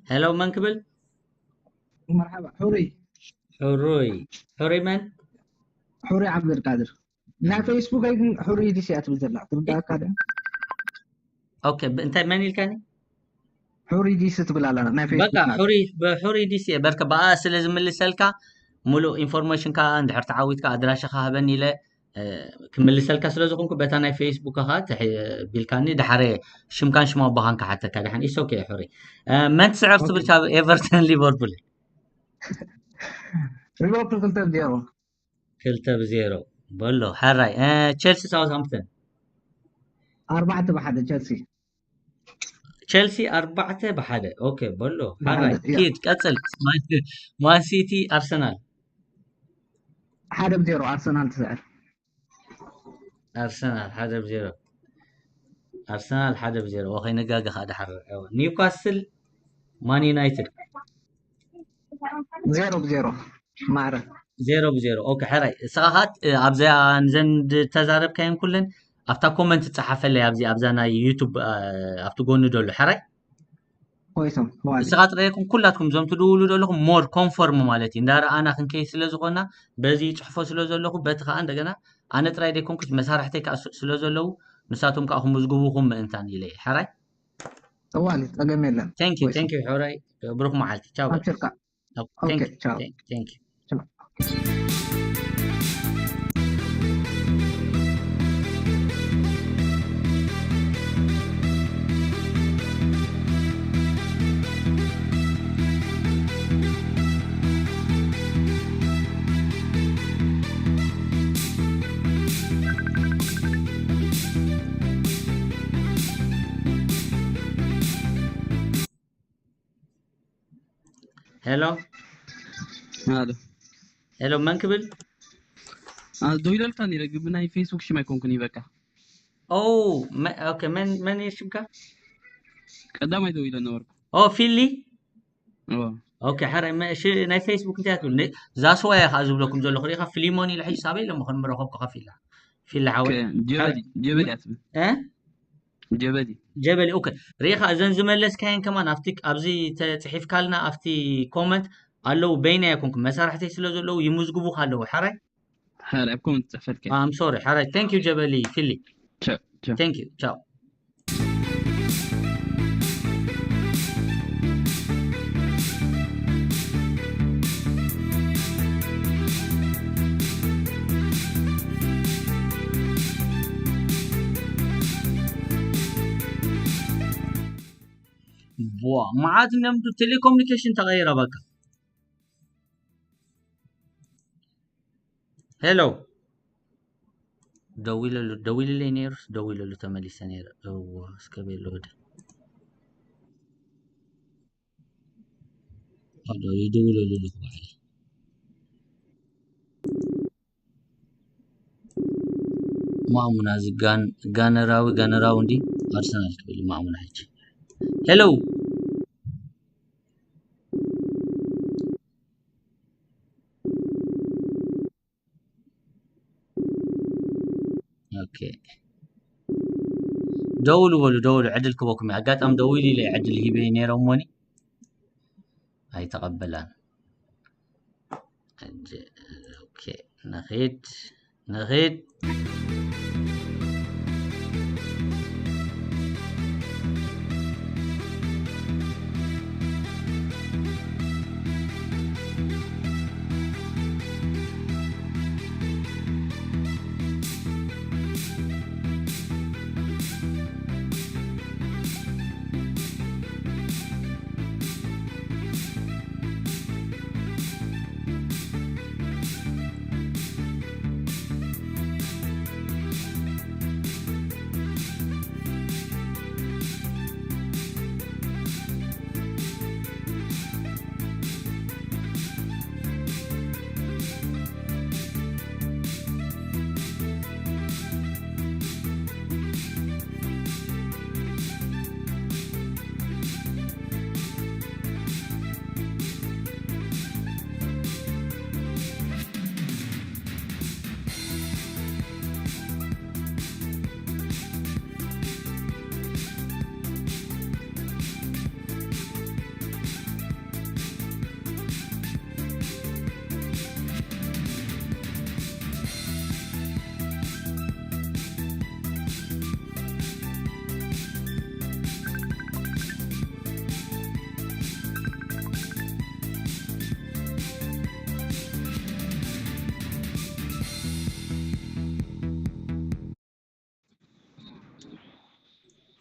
ሄሎ፣ መን ክብል? መርሓባ፣ ሕሩይ። ሕሩይ። ሕሩይ መን? ሕሩይ ዓብደልቃድር። ናይ ፌስቡክ ግን ሕሩይ ዲሲ እያ ትብል ዘላ፣ ትርዳእካ ድያ? ኦኬ፣ እንታይ መን ኢልካኒ? ሕሩይ ዲሲ ትብል ኣላ ናይ በቃ ፌስቡክ ናት። ሕሩይ፣ ብሕሩይ ዲሲ እየ። በርከ ብኣ ስለ ዝምልሰልካ፣ ሙሉእ ኢንፎርሜሽንካ እንድሕር ተዓዊትካ ኣድራሻኻ ሃበኒ ኢለ፣ እ፣ ክምልሰልካ ስለ ዝኾንኩ፣ በታ ናይ ፌስቡክኻ ተሕ-፣ ቢልካኒ፣ ድሓረ ሽምካን ሽም ኣቦኻን ክሓተካ። ድሓን ኢስ ኦኬ። ሕሩይ፣ እ፣ መን ትስዕር ኦኬ። ትብል ካብ ኤቨርተን ሊቨርፑል? ሊቨርፑል ክልተ ብዜሮ። ክልተ ብዜሮ። በሎ፣ ሕራይ። እ፣ ቸልሲ ሳውዝሃምፕተን? ኣርባዕተ ብሓደ ቸልሲ። ቸልሲ ኣርባዕተ ብሓደ። ኦኬ፣ በሎ፣ ብሓደ፣ ሕራይ። ያ። ኪድ፣ ቀጽል። ማን-፣ ማን ሲቲ፣ ኣርሰናል? ሓደ ብዜሮ ኣርሰናል ትስዕር። ኣርሰናል ሓደ ብዜሮ። ኣርሰናል ሓደ ብዜሮ። ኦኬ፣ ነጋገ ኸኣ ድሓር። እወ። ኒውካስል፣ ማን ዩናይትድ? ዜሮ ብዜሮ። ማዕረ። ዜሮ ብዜሮ። ኦኬ፣ ሕራይ። እስኻ ኻት፣ እ፣ ኣብዛ ንዘን ዝተዛረብካየን ኩለን ኣብታ ኮመንት ጸሓፈለይ፣ ኣብዚ፣ ኣብዛ ናይ ዩቱብ፣ እ፣ ኣብቲ ጎኒ ደሎ። ሕራይ? ኮይሶም፣ ዋሊ። እስኻ ጥራይ ይኹን ኩላትኩም እዞም ትድውሉ ዘለኹም ሞር ኮንፎርም ማለት እዩ። እንዳረኣና ክንከይድ ስለ ዝኾና በዚ ጽሕፎ ስለ ዘለኹ በቲ ኸኣ እንደገና ኣነ ጥራይ ደይኮንኩስ መሳርሕተይ ከኣ ስ-፣ ስለ ዘለዉ ንሳቶም ከኣ ክምዝግቡኹም ምእንታን ኢለ እየ። ሕራይ? ዋሊ፣ ጸገም የለን። Thank you፣ ኮይሶም። Thank you ሕራይ። ብሩኽ መዓልቲ። ቻው በል። ኣብሽርካ። ኦኬ፣ ኦኬ፣ Thank you፣ ቻው። Thank you፣ Thank you። ቻው። ሄሎ፣ ኣሎ። ሄሎ፣ መን ክብል? አ፣ ደው ኢለልካ ነይረ፣ ግን ብናይ ፌስቡክ ሽም ኣይኮንኩን ይበቃ። ኦ፣ መ-፣ ኦኬ፣ መን፣ መን እዩ ሽምካ? ቀዳማይ ደው ኢለ ነበርኩ። ኦ፣ ፊሊ? ኦ። ኦኬ፣ ሕራይ፣ መ-፣ ሽ-፣ ናይ ፌስቡክ እንታይ ትብል? ነ-፣ ዛስዋያ ኸኣ ዝብለኩም ዘለኹ ሪኢኻ፣ ፊሊሞን ኢለ ሕጂ ሳበይ ኢለ ምኾን ምረኸብኩ ከፊላ። ፊላ ሓወይ። ከ-፣ ጀበሊ፣ ጀበሊ እያ ትብል። እ? ጀበሊ። ጀበሊ፣ ኦኬ። ሪኢኻ፣ እዘን ዝመለስካየን ከማን ኣብቲ፣ ኣብዚ ተጽሒፍካልና፣ ኣብቲ ኮመንት ኣለዉ። በይነይ ኣይኮንኩን፣ መሳርሕተይ ስለ ዘለዉ ይምዝግቡኻ ኣለዉ። ሕራይ? ሕራይ፣ ኣብ ኮመንት ጽሕፈልካ። I'm sorry። ሕራይ። Thank you ጀበሊ ፊሊ። ቻው፣ ቻው። Thank you። ቻው። ቧ፣ መዓት እዮም። ቴሌኮሙኒኬሽን ተቐይረ በቃ። ሄሎ። ደዊለሉ፣ ደዊልለይ ነይሩስ ደዊለሉ ተመሊሰ ነይረ። እዋ፣ እስከ ቤሎ ወደ። ሄሎ፣ ይደውለሉ ኣለኹ ባዕለይ። ማሙና እዚ ጋን-፣ ጋነራዊ፣ ጋነራዊ እንዲ ኣርሰናል ክብል እዩ ማሙና ሕጂ። ሄሎ። ኦኬ። ደውሉ በሉ፣ ደውሉ፣ ዕድል ክበኩም እዩ። ኣጋጣሚ ደዊሉ ኢለ ዕድል ሂበ ነይረ እሞኒ ኣይተቐበላን። ሕጂ፣ ኦኬ፣ ንኺድ፣ ንኺድ።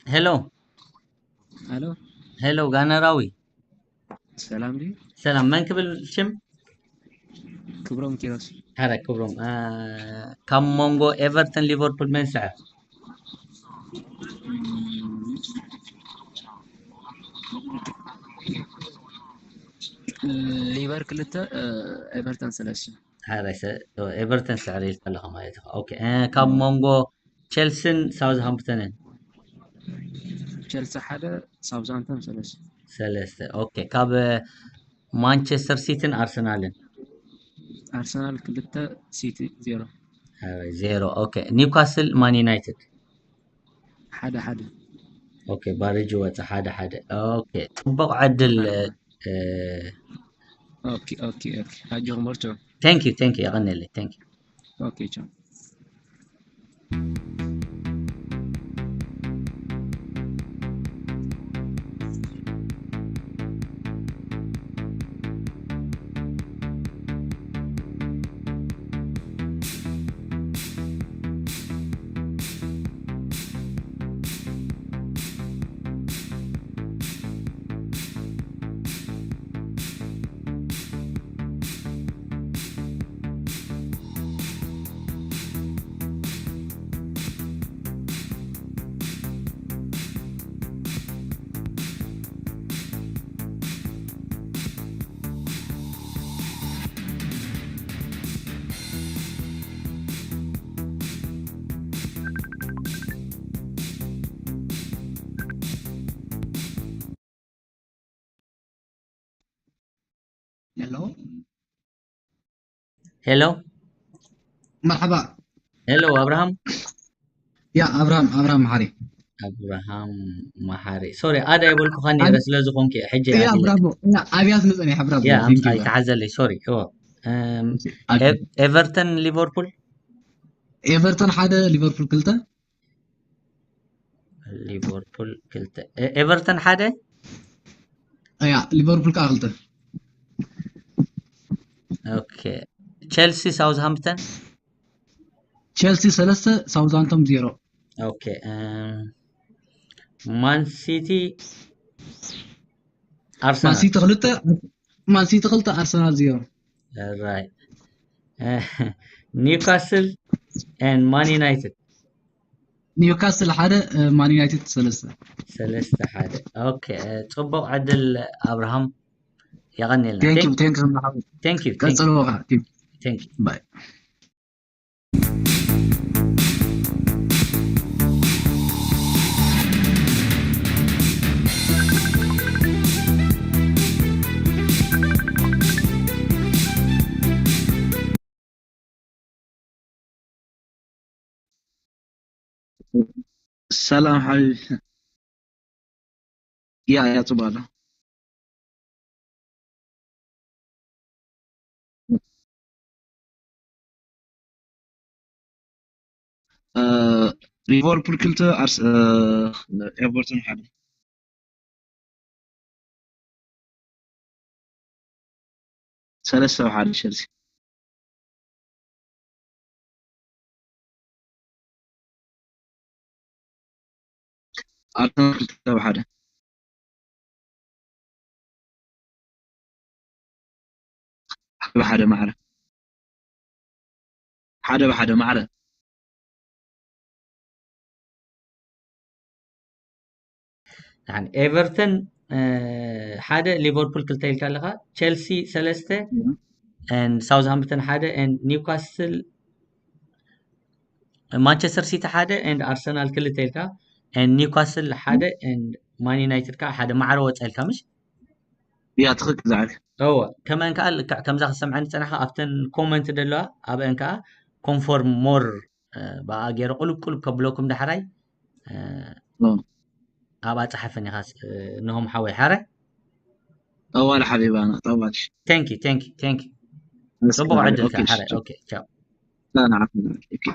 ሄሎ ሄሎ ሄሎ፣ ጋነራዊ ሰላም ድዩ? ሰላም። መን ክብል ሽም? ክብሮም ኪሮስ። ሐረ ክብሮም። አ፣ ካብ መንጎ ኤቨርተን ሊቨርፑል መን ስዕር? ሊቨር ክልተ፣ ኤቨርተን ሰለስተ። ሐረ ሰ-፣ ኤቨርተን ስዕር ኢልካ ኣለኻ ማለት ኢኻ። ኦኬ። እ፣ ካብ መንጎ ቸልሲን ሳውዝሃምፕተንን? ቸልሲ ሓደ፣ ሳውዝሃምፕተን ሰለስተ። ሰለስተ። ኦኬ። ካብ ማንቸስተር ሲቲን ኣርሰናልን? ኣርሰናል ክልተ፣ ሲቲ ዜሮ። ሐረ ዜሮ። ኦኬ። ኒውካስል ማን ዩናይትድ? ሓደ ሓደ። ኦኬ። ባሬጅ ወፀ ሓደ ሓደ። ኦኬ። ፅቡቕ ዕድል። እ፣ ኦኬ ኦኬ ኦኬ። ኣጆኹም በርትዑ። Thank you thank you። የቐንየለይ። Thank you። ኦኬ ቻው። ሄሎ ሄሎ መርሓባ። ሄሎ፣ ኣብርሃም ያ ኣብርሃም ኣብርሃም መሓሪ። ኣብርሃም መሓሪ። ሶሪ፣ ኣዳ የበልኩኻ ነይረ ስለ ዝኾንክ እየ። ሕጂ ያ ኣትለ ብራቮ። ያ ኣብያት መጸን እያ ብራቮ። ያ Thank you ኣምጻይ bro። ተሓዘለይ። ሶሪ። እዎ። እም፣ ኣቢ- ኤቭ- ኤቨርተን ሊቨርፑል? ኤቨርተን ሓደ ሊቨርፑል ክልተ። ሊቨርፑል ክልተ። ኤ- ኤቨርተን ሓደ? ያ ሊቨርፑል ከዓ ክልተ። ኦኬ። ቸልሲ ሳውዝሃምፕተን? ቸልሲ ሰለስተ፣ ሳውዝሃምፕተን ዜሮ። ኦኬ። እም፣ ማን ሲቲ ማን ኣርሰናል? ሲቲ ክልተ፣ ማን ሲቲ ክልተ፣ ኣርሰናል ዜሮ። ራይት። ኒውካስል ኤንድ ማን ዩናይትድ? ኒውካስል ሓደ፣ ማን ዩናይትድ ሰለስተ። ሰለስተ ሓደ። ኦኬ። ጽቡቕ ዕድል ኣብርሃም። የቐንየልና። Thank you thank you። Thank you. ቀጽልዎ ከዓ። Thank you። ባይ። ሰላም ሓቢቢ። ያ ያ ጽቡቕ ኣሎ። እ፣ ሊቨርፑል ክልተ፣ ኣርስ-፣ እ፣ ኤቨርተን ሓደ። ሰለስተ ኣብ ሓደ ቸልሲ። ኣርሰናል ክልተ ብሓደ። ሓደ ብሓደ ማዕረ። ሓደ ብሓደ ማዕረ። ንሓን ኤቨርተን፣ እ፣ ሓደ፣ ሊቨርፑል ክልተ ኢልካ ኣለኻ፣ ቸልሲ ሰለስተ፣ ኤንድ ሳውዝሃምፕተን ሓደ፣ ኤንድ ኒውካስል፣ ማንቸስተር ሲቲ ሓደ፣ ኤንድ ኣርሰናል ክልተ ኢልካ፣ ኤንድ ኒውካስል ሓደ፣ ኤንድ ማን ዩናይትድ ከዓ ሓደ። ማዕረ ወፃ ኢልካ ምሽ? ያ ትኽክል ዝዓል። እወ፣ ከመን ከዓ ልክዕ ከምዛ ክሰምዐኒ ዝፀናሕካ ኣብተን ኮመንት ደለዋ ኣብአን ከዓ ኮንፎርም ሞር፣ እ፣ ብኣ ገይረ ቁልብ ቁልብ ከብለኩም ዳሕራይ፣ እ፣ ኦ። ኣብኣ ፀሓፈን ኢኻ፣ እ፣ ነሆም ሓወይ ሓረ። ጠዋል ሓቢባና ጠዋል። Thank you thank you thank you። እስኪ ፅቡቕ ዕድል ኦኬ፣ ከዓ ሓረ። ቻው። ኦኬ ቻው። ላ ንዓኹም። ኦኬ።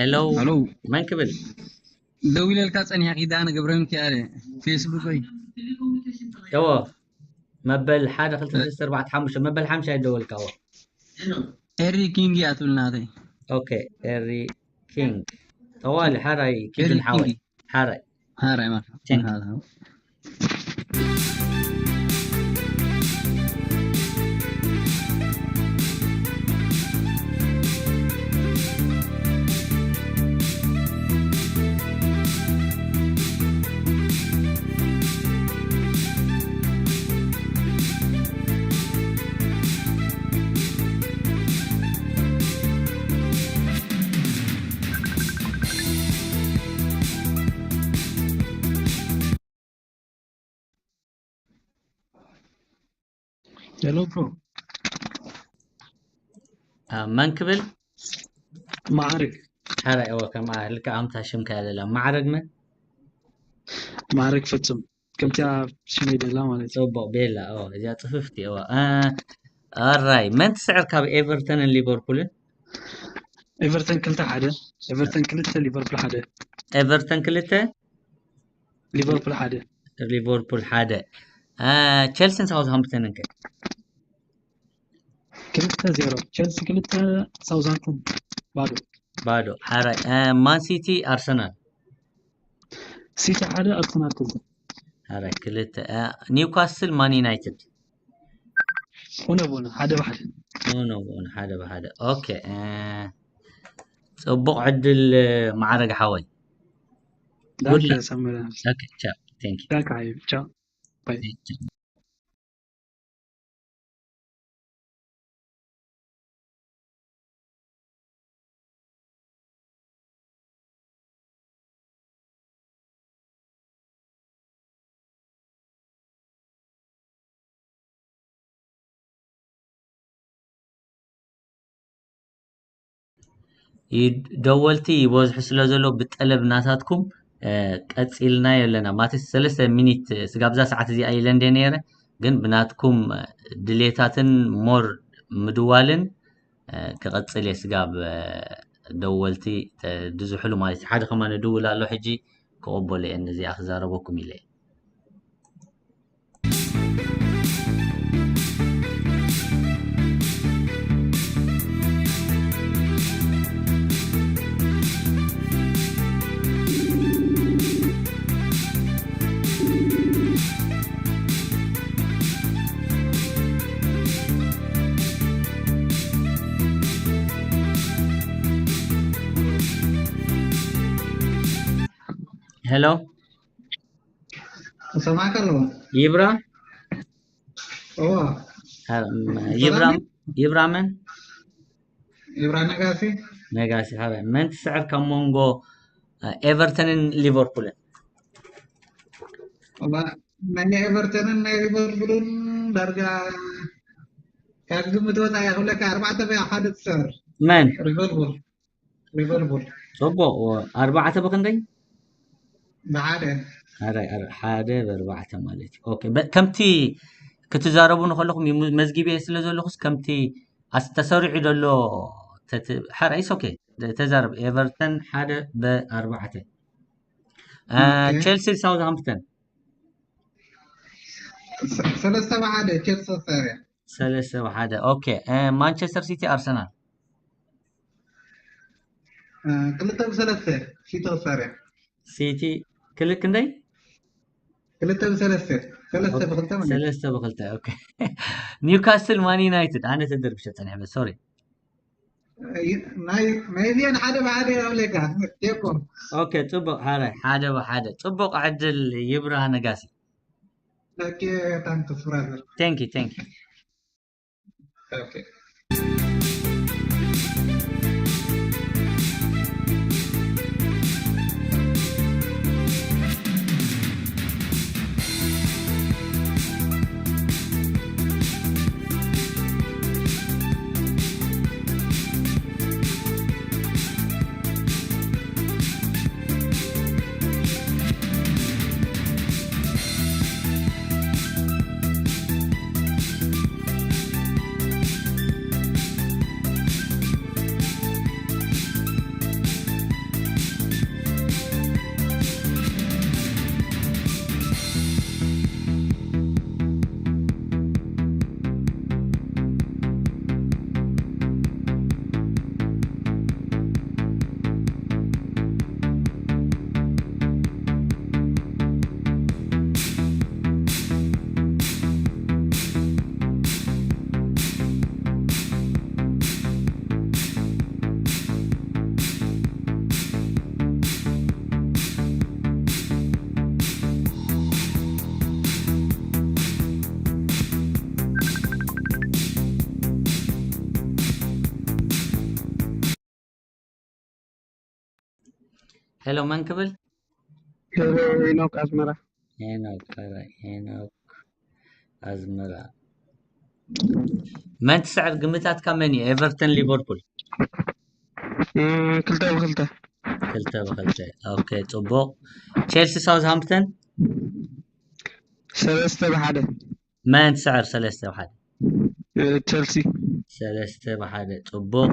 ሄሎ፣ ሄሎ። መን ክብል? ደዊለልካ ጸኒሐ፣ ኪዳነ ገብረ ሚካኤል፣ ፌስቡከይ። እዎ፣ መበል ሓደ፣ ክልተ፣ ሰለስተ፣ ኣርባዕተ፣ ሓሙሽተ፣ መበል ሓሙሻይ ደወልካ። እዎ። ኤሪ ኪንግ እያ ትብል ናተይ። ኦኬ፣ ኤሪ ኪንግ። ጠዋሊ፣ ሓራይ፣ ኪዱን ኤሪ ሓወይ። ኪንግ። ሓራይ። ሓራይ ማለት። ቴንክ ዩ። ሓራይ። ሄሎ ብሮ። አ፣ መን ክብል? ማዕረግ። ሓራይ፣ እወ፣ ከም፣ አ፣ ልክዕ ኣምታ ሽምካ እያ ዘላ። ማዕረግ መን? ማዕረግ ፍጹም። ከምቲ ኣብ ሽመይ ደላ ማለት እዩ። ጽቡቕ፣ ቤላ፣ እወ፣ እዚኣ ጽፍፍቲ፣ እወ። አ፣ ኣራይ፣ መን ትስዕር ካብ ኤቨርተንን ሊቨርፑልን? ኤቨርተን ክልተ ሓደ፣ ኤቨርተን ክልተ፣ ሊቨርፑል ሓደ። ኤቨርተን ክልተ? ሊቨርፑል ሓደ። ሊቨርፑል ሓደ። አ፣ ቸልሲን ሳውዝሃምፕተንን ከ? ክልተ ዜሮ። ቸልሲ ክልተ፣ ሳውዝሃምፕተን ባዶ። ባዶ። ሓራይ። አ፣ ማን ሲቲ፣ ኣርሰናል? ሲቲ ሓደ፣ ኣርሰናል ክልተ። ሓራይ፣ ክልተ። አ፣ ኒውካስል፣ ማን ዩናይትድ? ሆነ ቦነ፣ ሓደ ብሓደ። ሆነ ቦነ፣ ሓደ ብሓደ። ኦኬ፣ አ፣ ጽቡቕ ዕድል፣ ማዕረግ ሓወይ። ዳንከ ጉድ ላክ። ሰመረ። ኦኬ፣ ቻው። ቴንክ ዩ። ዳንከ ሓቢቢ። ቻው። ባይ። ቻው። ይ-፣ ደወልቲ ይበዝሑ ስለ ዘለዉ ብጠለብ ናታትኩም፣ እ፣ ቀጺልናዮ ኣለና። ማለት ሰለስተ ሚኒት፣ እ፣ ስጋብ እዛ ሰዓት እዚኣ ኢለ እንድየ ነይረ፣ ግን ብናትኩም፣ እ፣ ድሌታትን ሞር ምድዋልን፣ እ፣ ክቐጽል እየ። ስጋብ፣ እ፣ ደወልቲ፣ ተ-፣ ድዝሕሉ ማለት እዩ። ሓደ ከማን እድውል ኣሎ ሕጂ፣ ክቕበሎ እየ፣ ነዚኣ ክዛረበኩም ኢለ እየ። ሄሎ። እሰማዕካ ኣለኹ። ይብራ? እዎ። አ፣ ም-፣ ሰላም ይብራ፣ እዩ? ይብራ መን? ይብራ ነጋሲ። ነጋሲ፣ ሓራይ። መን ትስዕር ካብ መንጎ፣ አ፣ ኤቨርተንን ሊቨርፑልን? እዋ፣ ናይ ኤቨርተንን ናይ ሊቨርፑልን ዳርጋ ካብ ግምት ወጻኢ እያ ክብለካ፣ ኣርባዕተ ብሓደ ትስዕር። መን? ሊቨርፑል። ሊቨርፑል። ጽቡቕ። ኣርባዕተ ብኽንደይ? ብሓደ። ኣረ፣ ኣረ፣ ሓደ ብኣርባዕተ ማለት እዩ። ኦኬ፣ በ-፣ ከምቲ ክትዛረቡ ንከለኹም እዩ፣ መዝጊበ ስለ ዘለኹስ፣ ከምቲ ኣስ-፣ ተሰሪዑ ዘሎ ተት-፣ ሓራይ፣ it's okay። ተዛረብ። ኤቨርተን ሓደ ብኣርባዕተ። አ፣ ኦኬ። ቸልሲ ሳውዝሃምፕተን። ሰ-፣ ሰለስተ ብሓደ ቸልሲ ተሰሪዑ። ሰለስተ ብሓደ። ኦኬ። እ፣ ማንቸስተር ሲቲ ኣርሰናል። እ፣ ክልተ ብሰለስተ ሲቲ ተሰሪዑ። ሲቲ ክል-፣ ክንደይ? ክልተ ብሰለስተ። ሰለስተ ኦኬ። ብክልተ ማለት እዩ። ሰለስተ ብክልተ። ኦኬ። ኒውካስል ማን ዩናይትድ። ኣነ ተደርብሸ ጸኒሐ፣ ሶሪ። እ፣ ናይ፣ ናይ እዚአን ሓደ ብሓደ ይብለካ። ቴኮ። ኦኬ፣ ጽቡቕ፣ ሓራይ፣ ሓደ ብሓደ። ጽቡቕ ዕድል ይብራህ ነጋሲ። ኦኬ፣ ታንክስ ብራዘር። Thank you, thank you. ኦኬ። ሄሎ፣ መን ክብል? ሄሎ፣ ሄኖክ ኣስመራ። ሄኖክ፣ ኧረ፣ ሄኖክ ኣዝመራ። መን ትስዕር? ግምታትካ መን እዩ? ኤቨርተን፣ ሊቨርፑል? እ፣ ክልተ ብክልተ። ክልተ ብክልተ። ኦኬ፣ ጽቡቕ። ቼልሲ፣ ሳውዝሃምፕተን? ሰለስተ ብሓደ። መን ትስዕር? ሰለስተ ብሓደ። እ፣ ቸልሲ። ሰለስተ ብሓደ። ጽቡቕ።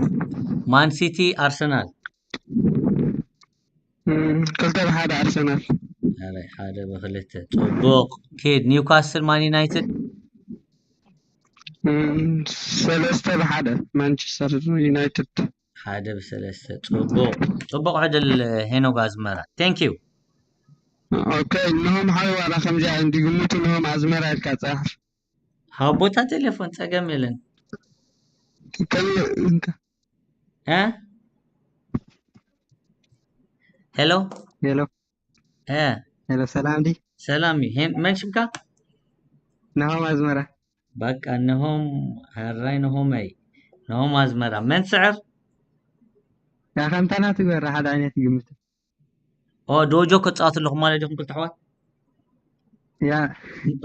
ማን ሲቲ፣ ኣርሰናል? እ፣ ክልተ ብሓደ ኣርሰናል። ኣረ፣ ሓደ ብክልተ። ጽቡቕ። ኪድ። ኒውካስል፣ ማን ዩናይትድ? እ፣ ሰለስተ ብሓደ ማንቸስተር ዩናይትድ። ሓደ ብሰለስተ። ጽቡቕ። ጽቡቕ ዕድል፣ ሄኖግ ኣዝመራ። ቴንክ ዩ። ኦኬ፣ እነሆም ሓዊ ዋላ ከምዚኣ እንዲግምቱ እነሆም ኣዝመራ ኢልካ ጸሓፍ። ሃቦታ ቴሌፎን ጸገም የለን። ከመይ እንተ እ? ሄሎ? ሄሎ፣ እ፣ ሄሎ፣ ሰላም ዲ? ሰላም እዩ። ሄን-፣ መን ሽምካ? ናሆም ኣዝመራ። በቃ ነሆም፣ ሀራይ ነሆመይ። ነሆም ኣዝመራ። መን ትስዕር? ያ ከምታ ናቱ ገራ ሓደ ዓይነት ይግምት። ኦ፣ ዶጆ ክጻወቱ ኣለኹም ማለት ዲኹም ክልተ ኣሕዋት? ያ።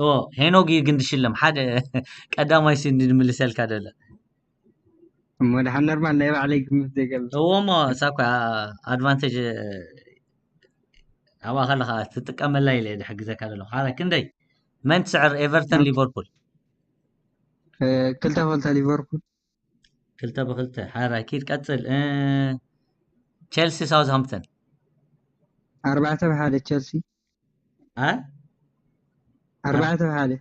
ኦ፣ ሄኖግ እዩ ግን ዝሽለም። ሓደ ቀዳማይ ሲ እንዲ ንምልሰልካ ደለ። እሞ ደሓን ኖርማል ናይ ባዕለይ ግምት ዘይገብር። እዎ፣ እሞ እሳ እኮ ኣድቫንቴጅ ኣብኣ ከለኻ ትጥቀመላ ኢለ እየ ዝሕግዘካ ዘለኹ። ሓራይ ክንደይ? መን ትስዕር? ኤቨርተን፣ ሊቨርፑል? እ፣ ክልተ ክልተ ሊቨርፑል። ክልተ ብክልተ። ሓራይ ኪድ ቀጽል። እ፣ ቸልሲ፣ ሳውዝሃምፕተን? ኣርባዕተ ብሓደ ቸልሲ። ኣ? ኣርባዕተ ብሓደ።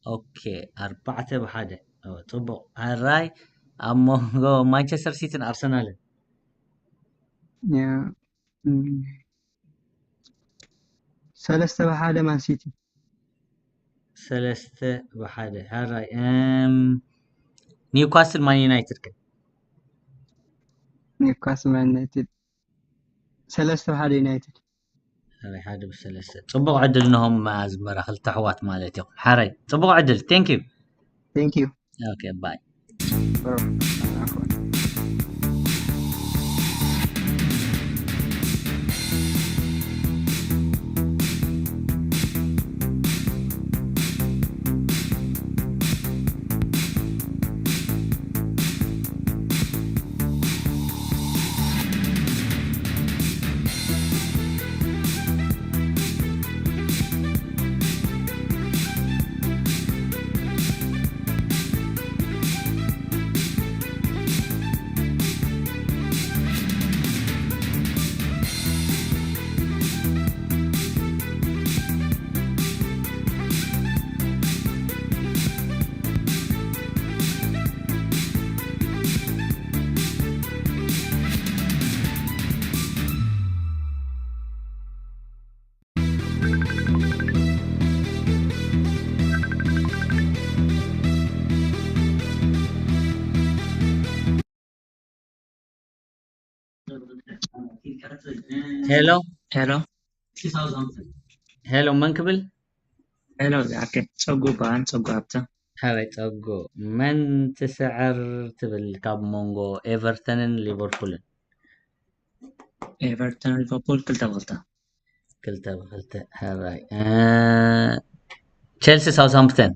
ኦኬ፣ ኣርባዕተ ብሓደ። ኦ፣ ጽቡቕ። ሓራይ ኣብ መንጎ ማንቸስተር ሲቲን ኣርሰናልን? ያ፣ እም፣ ሰለስተ ብሓደ ማን ሲቲ። ሰለስተ ብሓደ። ሓራይ፣ እም፣ ኒውካስል፣ ማን ዩናይትድ ከ? ኒውካስል ማን ዩናይትድ። ሰለስተ ብሓደ ዩናይትድ። ሓራይ፣ ሓደ ብሰለስተ። ጽቡቕ ዕድል ነሆም ኣዝመራ፣ ክልተ ኣሕዋት ማለት እዮም። ሓራይ፣ ጽቡቕ ዕድል። ቴንክ ዩ። ቴንክ ዩ። ኦኬ፣ ባይ። ሄሎ። ሄሎ። ሄሎ፣ መን ክብል? ሄሎ፣ ዝኣከ ጸጉ በሃል፣ ጸጉ ሃብተ። ሓራይ ጸጉ፣ መን ትስዕር ትብል ካብ መንጎ ኤቨርተንን ሊቨርፑልን? ኤቨርተን ሊቨርፑል ክልተ ብክልተ። ክልተ ብክልተ። ሓራይ። እ፣ ቸልሲ ሳውዝሃምፕተን?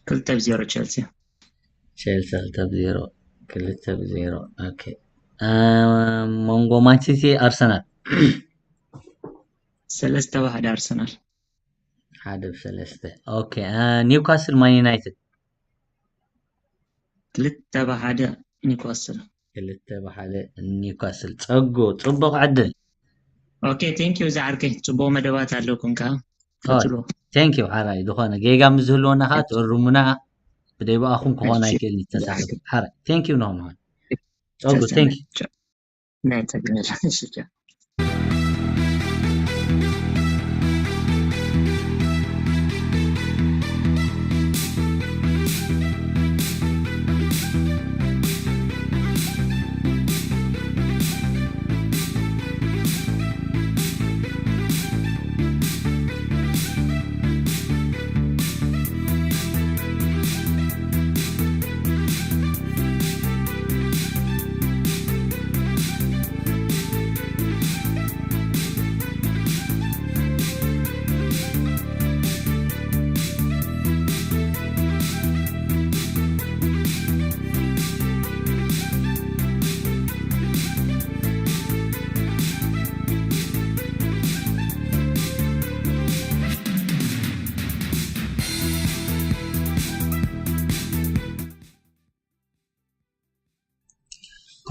ክልተ ብዜሮ ቸልሲ። ቸልሲ ክልተ ብዜሮ። ክልተ ብዜሮ። ኦኬ። እ፣ መንጎ ማንቸስተር ኣርሰናል? ሰለስተ ብሓደ ኣርሰናል። ሓደ ብሰለስተ። ኦኬ። እ፣ ኒውካስል ማን ዩናይትድ? ክልተ ብሓደ ኒውካስል። ክልተ ብሓደ ኒውካስል። ጸጉ፣ ጽቡቕ ዕድል። ኦኬ፣ ቴንክ ዩ ዝዓርከይ። ጽቡቕ መደባት ኣለኩም ከኣ። ኦይ፣ ቀጽሎ። ቴንክ ዩ ሓራይ። ዝኾነ ጌጋ ምስ ዝህልወና ከኣ ትእርሙና። ብደይ ብኣኹም ክኾን እሺ። ኣይክእልን እዩ ተሳተፍ። ሓራይ። ቴንክ ዩ ንኹም። ጸጉ፣ ቻው፣ ቻው። ቴንክ ዩ። ቻው። ናይ ጸግመላ። እሺ፣ ቻው።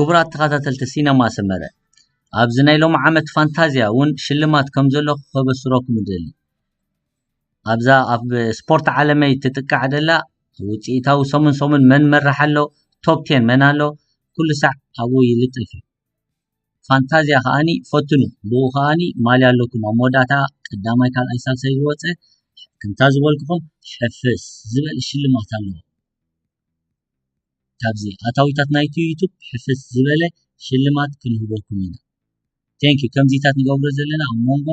ክቡራት ተኸታተልቲ ሲነማ ሰመረ፣ ኣብዚ ናይ ሎሚ ዓመት ፋንታዝያ እውን ሽልማት ከም ዘሎ ከበስረኩም እደሊ። ኣብዛ ኣብ ስፖርት ዓለመይ ትጥቃዕ ደላ ውፅኢታዊ ሰሙን ሰሙን መን መራሕ ኣሎ፣ ቶፕ ቴን መን ኣሎ፣ ኩሉ ሳዕ ኣብኡ ይልጠፍ እዩ። ፋንታዝያ ከኣኒ ፈትኑ፣ ብኡ ከኣኒ ማልያ ኣለኩም። ኣብ መወዳእታ ቀዳማይ፣ ካልኣይ፣ ሳልሳይ ዝወፀ ከምታ ዝበልኩኹም ሕፍስ ዝበለ ሽልማት ኣለዎ። ካብዚ ኣታዊታት ናይቲ ዩቱብ ሕፍስ ዝበለ ሽልማት ክንህበኩም ኢና። ቴንክ ዩ። ከምዚታት ንገብሮ ዘለና ኣብ መንጎ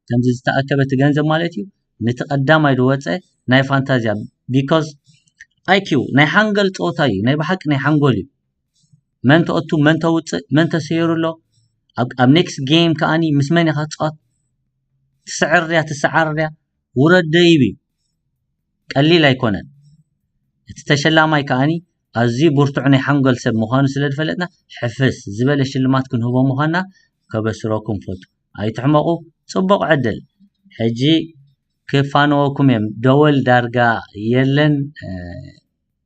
ከምዚ ዝተኣከበ እቲ ገንዘብ ማለት እዩ፣ ነቲ ቀዳማይ ዝወፀ ናይ ፋንታዝያ። ቢኮዝ ኣይኪው ናይ ሓንጎል ፀወታ እዩ፣ ናይ ብሓቂ ናይ ሓንጎል እዩ። መን ተእቱ፣ መን ተውፅእ፣ መን ተሰይሩ ኣሎ፣ ኣብ ኔክስት ጌም ከኣኒ ምስ መን ኢኻ ትፃወት፣ ትስዕር ድያ ትስዓር ድያ፣ ውረድ ደይብ እዩ። ቀሊል ኣይኮነን። እቲ ተሸላማይ ከኣኒ ኣዝዩ ብርቱዕ ናይ ሓንጎል ሰብ ምዃኑ ስለ ዝፈለጥና፣ ሕፍስ ዝበለ ሽልማት ክንህቦ ምዃንና ከበስረኩም ፈቱ። ኣይትሕመቑ፣ ጽቡቕ ዕድል። ሕጂ ክፋነወኩም እዮም። ደወል ዳርጋ የለን።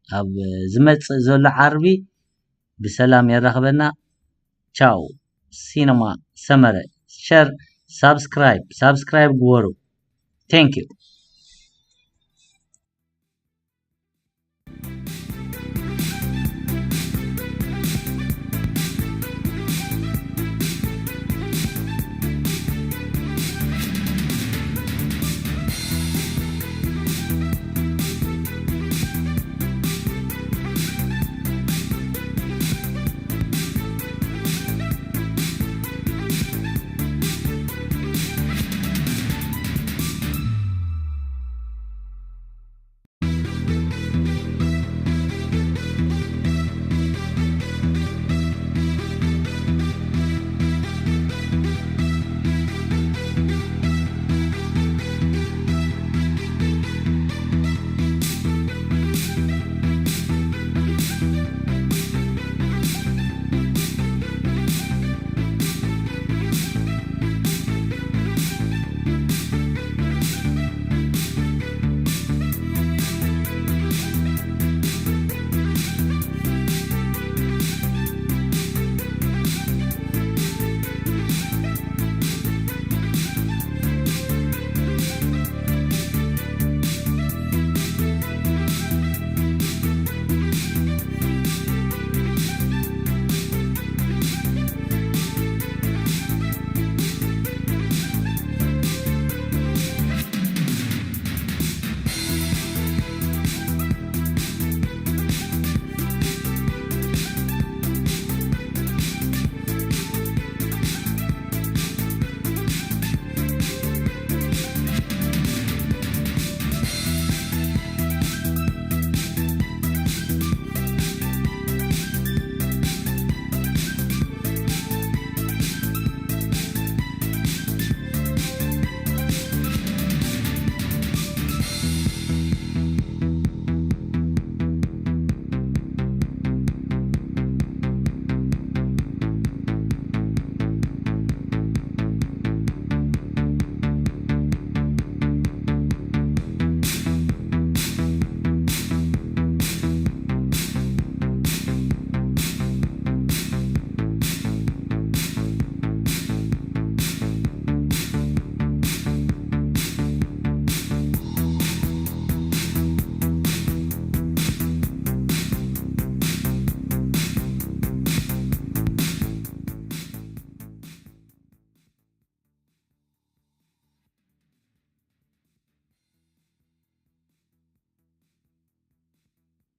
ኣብ ዝመጽእ ዘሎ ዓርቢ ብሰላም የራኽበና። ቻው። ሲነማ ሰመረ። ሸር፣ ሳብስክራይብ ሳብስክራይብ ግበሩ። ቴንክ ዩ።